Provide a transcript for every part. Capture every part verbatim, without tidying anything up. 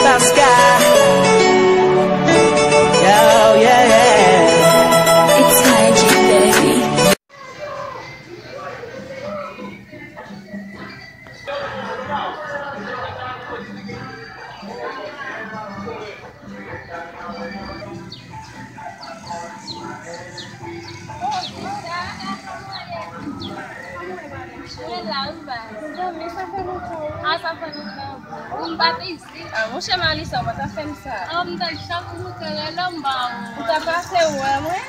Paska. Yo, yeah. It's magic, baby. Mwen la, wi, baz. Zanmi, sa fè lontan, wi. Ah, sa fè lontan. Ou m pa te isit. Ah, monchè Malisa, ou pa ta fè m sa. Ah, m ta chak ou te rele m ba ou. Ou ta pase wè mwen.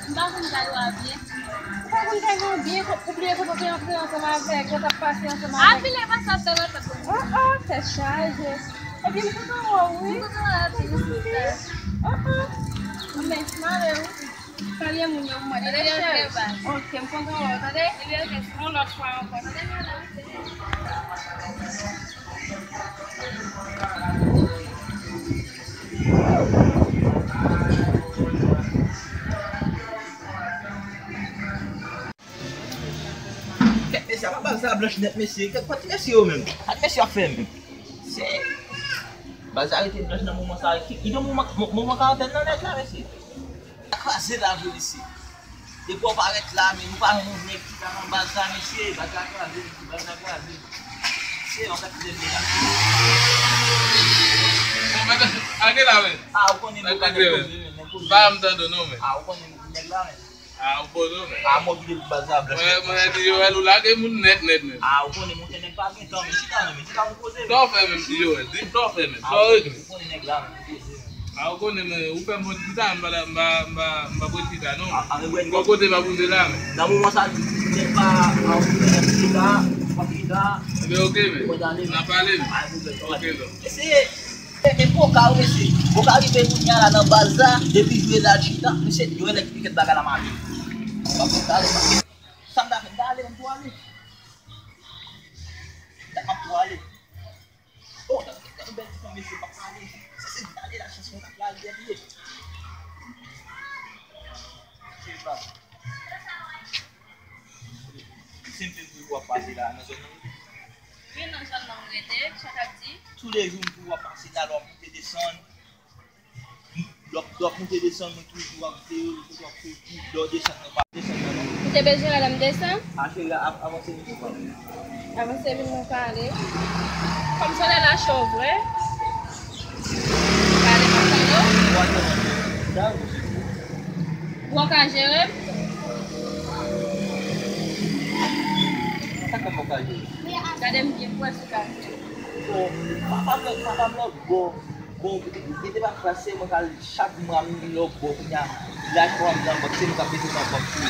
M pa konn kay ou a byen. Ou pa konn kay mwen byen, ou bliye kote w te antre ansanm avèk, ou t ap pase ansanm avèk. Apil e pase ap te rele m. Oh, oh, tèt chaje. Ebyen, m kontan wè w, wi. M kontan wè w tou, sista. Oh, oh. Mèsi, male, wi. Salye moun yo pou mwen, tande, cheri? Ok, m kontan wè w, tande? Ebyen, ok, se yon lòt fwa ankò, tande, madanm? Kèt mesye, apa baz sa blanch nèt, mesye? Kèt, kòman ti mesye yo menm? Sa ti mesye ap fè menm? Se baz la rete blanch nan moman sa. Ki, ki moman, mo-, moman karantèn nan nèt la, mesye? Kraze la, vre, mesye. Depi w parèt la, men nou pa jwenn yon nèg ki ka nan baz la, mesye. Baz la kraze, mesye, baz la kraze. Se yon kantite de la. Bon, men, ake la, men. Ah, ou konnen nou pa nèg koze, men, nèg koze. Pa m tande non, men. Ah, ou konnen nèg la, men. Ah, ou poze w, men. Ah, mwen kite pou baz la blanch. Mwen, mwen di Joel, ou lage moun nèt, nèt, nèt. Ah, ou konnen, monchè, nèg pa gen tan, men chita non, men chita pou koze, men. Sa w fè menm, di Joel, di m sa w fè menm, sa w regle. Ou konnen nèg la, men, pou koze, men. Ah, ou konnen, men, ou fè m pran ti tan, m pa, m pa, m pa, m pa pran ti tan, non. Ah, ah, men, bon kote m ap boule la, men. Nan moman sa, nèg pa, ah, ou konnen nèg chita, pa chita. Ebyen, ok, men. N a pale, men. Ah, ok, non. Eseye. E, e boka wi, mesye. Boka rive kounye a la nan baz la, depi jwe la chita, mesye, yo lè ki piket bagay la mache. W ap gade, sa m ta fè, m ta ale, m tou ale. M ta, m ap tou ale. Oh, gade, gade bèl ti fanm, mesye, m ap pale. Se, se gade la chans mwen t ap pral dènye. Se pa. Se m menm toujou ap pase la nan zòn nan. Wi, nan zòn nan m rete, sa k ap di? Toulejou m toujou ap pase la, lè w ap monte desann. Lè w ap, lè w ap monte desann, mwen toujou ap veye w, kote w ap fè kou, lè w desann nan, pa desann nan, non. Ou te bezwen wè lè m desann? A, cheri, a, avanse vin nou pale. Avanse vin nou pale. Kòm solèy la cho vre. Pale, m ap tande w. Ou a tande. Ou ka jere m? Sa k fè m pa ka jere? Gade m byen pou wè si w ka jere. Bon, papa m lòt, papa m lòt bò. Bon, gen de pafwa se mwen k al chak mwa m vin lòt bò kounye a. Laj mwa m nan bank, se mwen k ap mete nan bank pou li.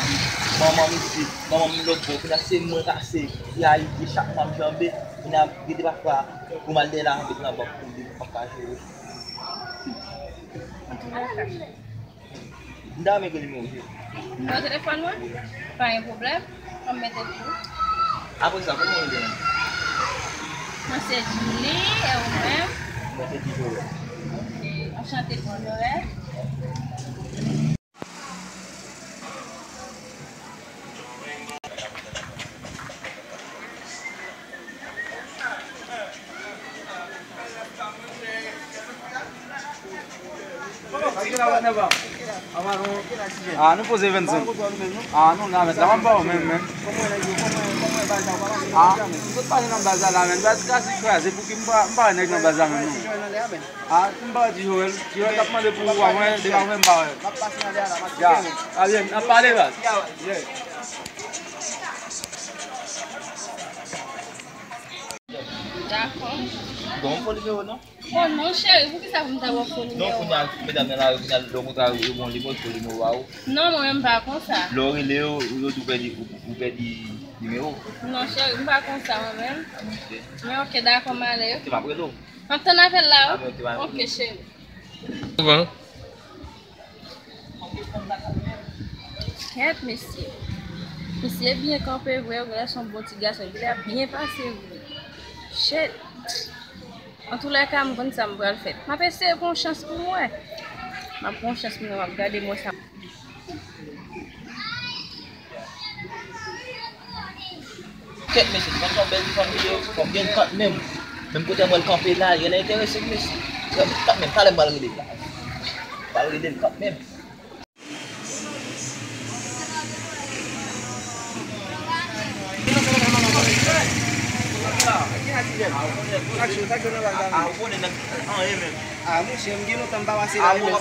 Manman m isit, manman m lòt bò kounye a, se mwen k ase. Li a, li chak mwa m janbe, kounye a, gen de pafwa pou m al dèyè lajan mete nan bank pou li, m p ap ka jere. Antoulèka. M ta renmen gen nimewo w. Nimewo telefòn mwen? Wi. Pa gen pwoblèm. An m mete pou ou. Apre sa, kòman w rele menm? Mwen se Julie, e ou menm? Mwen se Ti Joel. Ok, anchante Ti Joel. Ah, nou poze vennsenk. Ah, nou la mèt la, m ap ba w menm, menm. Ah, m sot pase nan baz la, la, menm. Baz kraze, kraze, pouki m pa, m pa wè nèg nan baz la, menm, non. Ah, m pa wè Ti Joel. Ti Joel t ap mande pou ou, a mwen, depi apre m pa wè. Ya, a byen, n ap pale, baz. Yeah. Dakò. Bon, m fon nimewo, non? Oh non, cheri, poukisa pou m ta ba w fo nimewo a? Non, kounye a, medam nan lari, kounye a, lè w kontre yo, bon, li mande pou nimewo a ou. Non, mwen menm m pa konsa. Lè w rele yo, yo di w pèdi, ou, ou pèdi nimewo. Non, cheri, m pa konsa, mwen menm. Ok. Men ok, dakò, m ale. Ok, m ap rele w. M ap tann apèl la, wi. Ah, men ok, m ap rele w. Ok, cheri. Souvan. Kèt, mesye. Misye byen kanpe vre, ou genlè se yon bon ti gason, epi l ap byen pase vre. Shit. Antoulèka, m konn sa m pral fè. M ap eseye pran yon chans pou m wè. M ap pran yon chans pou m wè, m ap gade mwen sa. Kèt mesye, se pa yon bèl ti fanm li ye, fò m gen l kanmenm. Menm kote mwen l kanpe la, li genlè enterese m mesye. Kanmenm, talè m pral rele l la. M pral rele l kanmenm. Ah, monchè, m gen lontan m pa pase la, men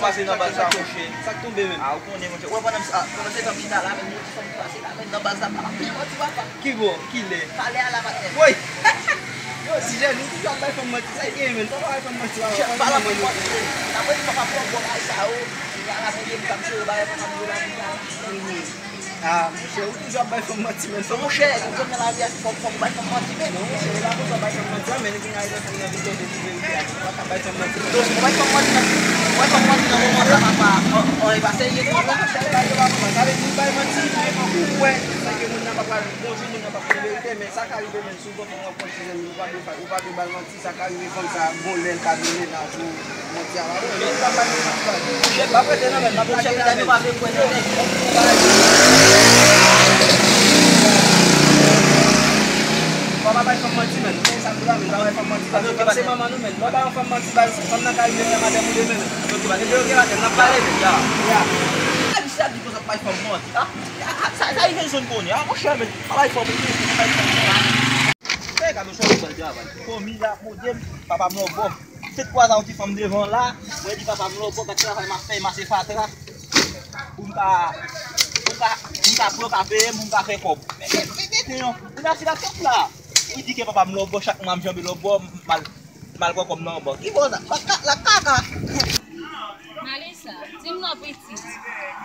sa k tonbe menm? Ah, ou konnen, monchè. Wè, pandan m, ah, pandan se tan m chita la, men yon ti fanm pase la, men nan baz la, pa anpil manti, papa. Ki bò? Kilè? Talè a la, patnè. Woy! Yo, Tijèn, ou toujou ap bay fanm manti. Sa k genyen, menm? Fò pa bay fanm manti, papa. Tijèn, pa anpil manti, men. Apre, papa, pran bò bagay sa yo. Kounye a la, mwen gen m k ap jere bagay, mwen k ap jere bagay. Ah, monchè, ou toujou ap bay fanm manti, men. Monchè, ou konn nan lavi a, se fò, fò w bay fanm manti, men. Non, monchè, e pa konsa w bay fanm manti, men gen rezon fanm nan vin tonbe sou verite a. Ou pa ka bay fanm manti. Donk, ou bay fanm manti nan, ou bay fanm manti nan moman sa, papa. An, an, e pa serye, non, papa. Sa vle di ou bay manti, men ou wè, sa ke moun nan pa pral, bonjou, moun nan pa pral verite, men sa ka rive, men souvan fanm w ap pran ti zanmi, ou pa dwe, ou pa dwe ba l manti. Sa ka rive fanm sa, gon lè l ka vin mennaj ou, manti a pa bon, men li pa bay manti, pa di. Monchè, m p ap rete nan men, m ap lage la, men. Fò pa bay fanm manti, men. Ou konn sa m di la, men. Pa bay fanm manti, paske fanm se manman nou, men. Lè w bay yon fanm manti, bay, fanm nan ka rive fè madanm ou demen, men. Epi, oke, madanm, n ap pale, men. Ya. Ya. Sa di konsa, bay fanm manti, a? A, a, sa, sa, li gen zòn konnen, a, monchè, men. Pa bay fanm, pa bay fanm manti, a. Fè gade yon chòt bèl travay. Fanmi la, Bondye, papa m lòbò. Se twa zan yon ti fanm devan la, mwen di papa m lòbò, gad travay m ap fè, mache fatra. Pou m ka, pou m ka, pou m ka pran, ka peye m, pou m ka fè kòb. Men, men, men, men, men, yon, yon asid ak tèt la. Li di ke papa m lòbò, chak mwa m janbe lòbò, m al, m al pran kòb nan yon bank. Li fè sa, la, la, la kaka. Malis, Di m non, pitit.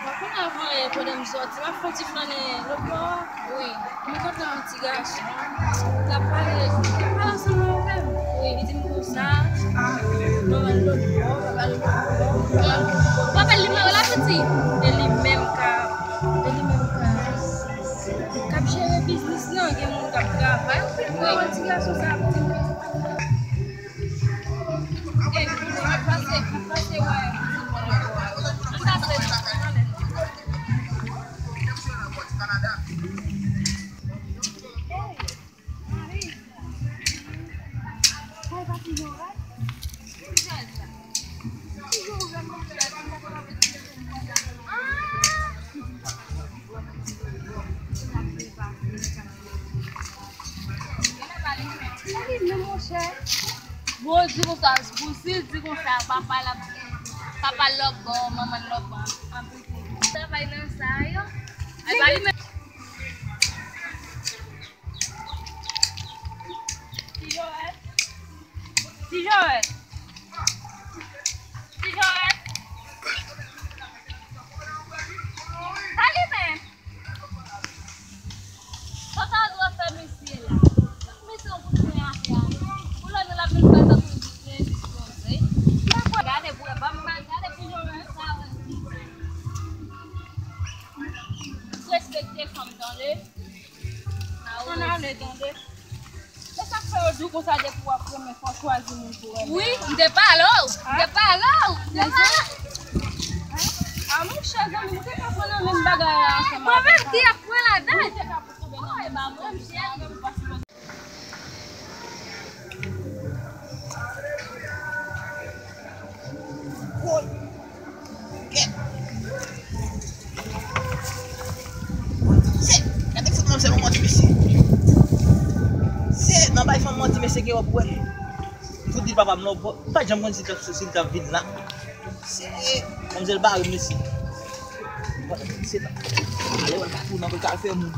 Bon, kounye a, pandan m sòti, m ap fè yon ti flannen lòtbò a. Wi. Mwen kontre yon ti gason. L ap pale, l ap pale ansanm avè m. Wi. Li di m konsa, manman l lòtbò, papa l lòtbò, manman l lòtbò. Papa l li mare la, pitit. E li menm k ap, e li menm k ap, k ap jere biznis lan, gen moun k ap travay. Wi. Mwen wè ti gason sa ap di m. Sa li menm, monchè? Bon, di konsa, bon, si l di konsa, papa l ap, papa l lòtbò, manman l lòtbò, anpil kote. Travay nan sa yo. Ay, pa li menm. Ti Joël. Ti Joël. Ti Joël. Sa li menm? Sa sa dwe fè mesye la? Mesye yon kout pwen atè a. Pou lè nou la vin fè sa pou l vin dispoze. Gade pou wè, ban m gade pou Joël sa wè. Respekte fanm, tande. Ann ale, tande. Se sa k fè yo di w konsa, depi w ap renmen, fò w chwazi moun pou renmen. Wi, m te pale w. M te pale w. M te pale w. A, monchè, zanmi, nou te ka pran nan menm bagay la ansanm avè m. Mwen menm ki ap pran ladan l. Nou te ka pran nan menm bagay la. Woy! Kèt! Sèt! Gade fout manzè nan manti, mesye! Sèt! Nan bay fanm manti, mesye, gen wòp wè. Fout di papa m lòbò. M pa t janm konn si l t ap, si l t ap vin la. Sèt! Manzè bare m, mesye. Sèt! Ale wè l ka tounen, pou l ka al fè moun.